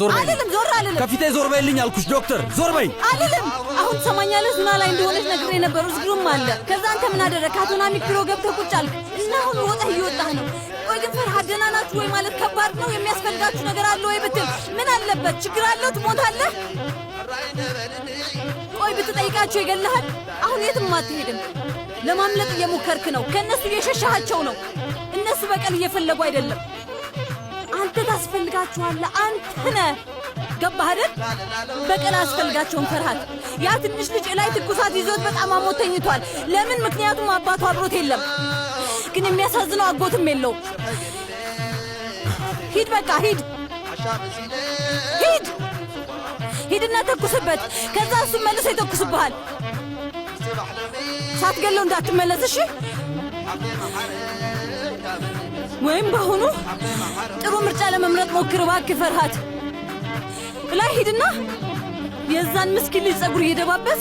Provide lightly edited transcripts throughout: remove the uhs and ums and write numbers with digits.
ዞር በይልኝ። አልልም፣ ዞር አልልም። ከፊቴ ዞር በይልኝ አልኩሽ ዶክተር፣ ዞር በይ። አልልም። አሁን ትሰማኛለህ? ሱና ላይ እንደሆነች ነግሬ ነበር። እዝግሩም አለ። ከዛ አንተ ምን አደረግክ? አቶ ናሚክ ቢሮ ገብተህ ቁጭ አልክ እና አሁን ወጣህ እየወጣህ ነው። ቆይ ግን ፈርሃት ደህና ናችሁ ወይ ማለት ከባድ ነው። የሚያስፈልጋችሁ ነገር አለ ወይ ብትል ምን አለበት? ችግር አለው? ትሞታለህ? ቆይ ብትጠይቃቸው ይገልሃል። አሁን የትም አትሄድም። ለማምለጥ እየሞከርክ ነው። ከእነሱ እየሸሻሃቸው ነው። እነሱ በቀል እየፈለጉ አይደለም። አንተ ታስፈልጋችኋለህ። አንተ ነህ። ገባህ አይደል? በቀል አያስፈልጋቸውም ፈርሃት። ያ ትንሽ ልጅ ላይ ትኩሳት ይዞት በጣም አሞት ተኝቷል። ለምን? ምክንያቱም አባቱ አብሮት የለም። ግን የሚያሳዝነው አጎትም የለውም። ሂድ፣ በቃ ሂድ፣ ሂድ፣ ሂድና ተኩስበት። ከዛ እሱም መልሶ ይተኩስብሃል። ሳትገለው እንዳትመለስ እሺ? ወይም በአሁኑ ጥሩ ምርጫ ለመምረጥ ሞክር እባክህ ፈርሃት። ላይ ሂድና የዛን ምስኪን ልጅ ጸጉር እየደባበስ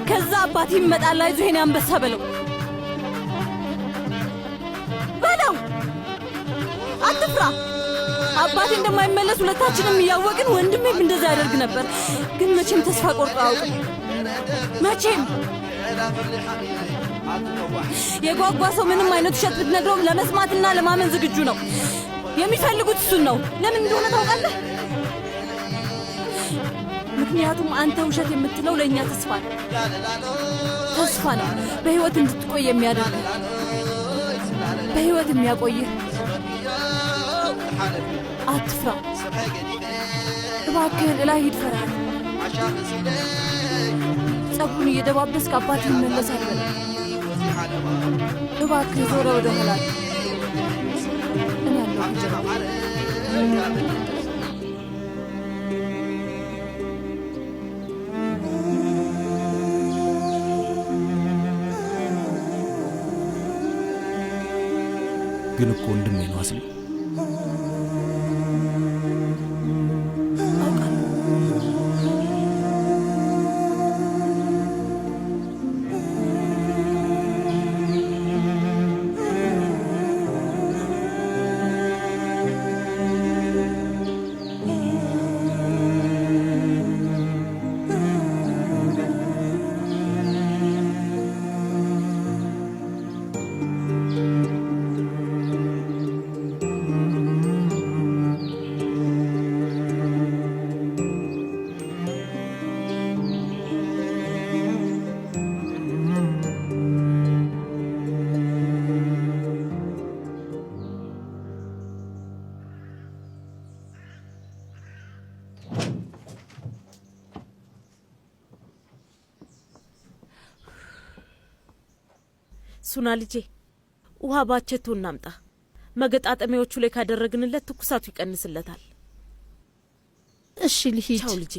ከዛ አባት ይመጣል። አይዞህ የኔ አንበሳ በለው በለው፣ አትፍራ። አባቴ እንደማይመለስ ሁለታችንም እያወቅን ወንድሜም እንደዛ ያደርግ ነበር። ግን መቼም ተስፋ ቆርጦ አያውቅም። መቼም የጓጓ ሰው ምንም አይነት ውሸት ብትነግረውም ለመስማትና ለማመን ዝግጁ ነው። የሚፈልጉት እሱን ነው። ለምን እንደሆነ ታውቃለህ? ምክንያቱም አንተ ውሸት የምትለው ለእኛ ተስፋ ነው። ተስፋ ነው በሕይወት እንድትቆይ የሚያደርግ፣ በሕይወት የሚያቆይህ። አትፍራ እባክህን፣ እላይ ሂድ ፈርሃት። ጸጉሩን እየደባበስክ አባትህ ይመለሳል በለው። እባክህ ዞረ ወደ ኋላ። እኔ ያለሁ ከጀርባ። ግን እኮ ወንድሜ ነው አስሊ። አውቃለሁ። ሱና ልጄ፣ ውሃ ባቸቶ እናምጣ። መገጣጠሚያዎቹ ላይ ካደረግንለት ትኩሳቱ ይቀንስለታል። እሺ ልሂድ። ቻው ልጄ።